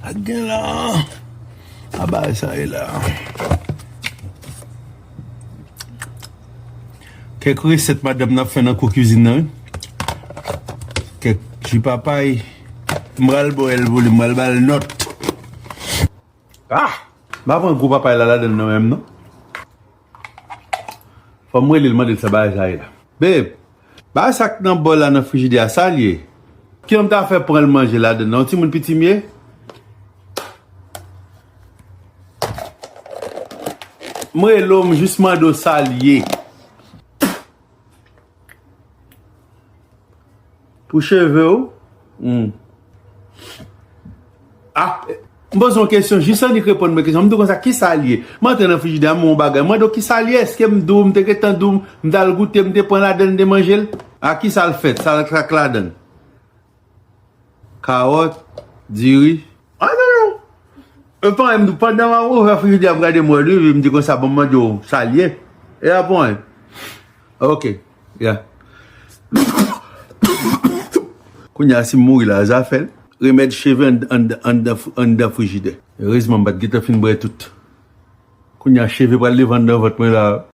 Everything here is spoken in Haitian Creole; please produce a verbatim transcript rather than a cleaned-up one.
Sa k gen la? A bagay sa ye la. Kèk resèt madanm nan ap fè nan kou kizin nan, wi. Kèk ji papay. M pral bò èl vole, m pral ba l nòt. Ah! M pa pran gwo papay la ladann nan menm, non. Fò m rele l, mande l sa bagay sa ye la. Babe, bagay sa k nan bòl la nan frijidè a, sa l ye? Kilè m ta fè pran l manje ladann nan? Yon timoun piti m ye? M rele w, m jis mande w sa l ye. Pou cheve w? Hmm. Ah, m poze yon kesyon, jis annik reponn mwen kesyon. M di w konsa, kisa l ye? M antre nan frijidè a, m wè yon bagay. M mande w kisa l ye? Èske m di w, m te gentan di w, m t al goute, m te pran ladann, m te manje l? A kisa l fèt? Sa l k ladann? Kawòt, diri. Ah, non, non. E pa anyen, m di w, pandan m ap ouvè frijidè a, m gade m wè l, wi, m di konsa, bon, m mande w sa l ye. E a pa anyen. Ok, ya. Kounye a, si m mouri la, zafè l. Remèd cheve ann-, ann-, anndan fri-, anndan frijidè. Erezman, m pa t gentan fin bwè tout. Kounye a, cheve pral leve anndan vant mwen la.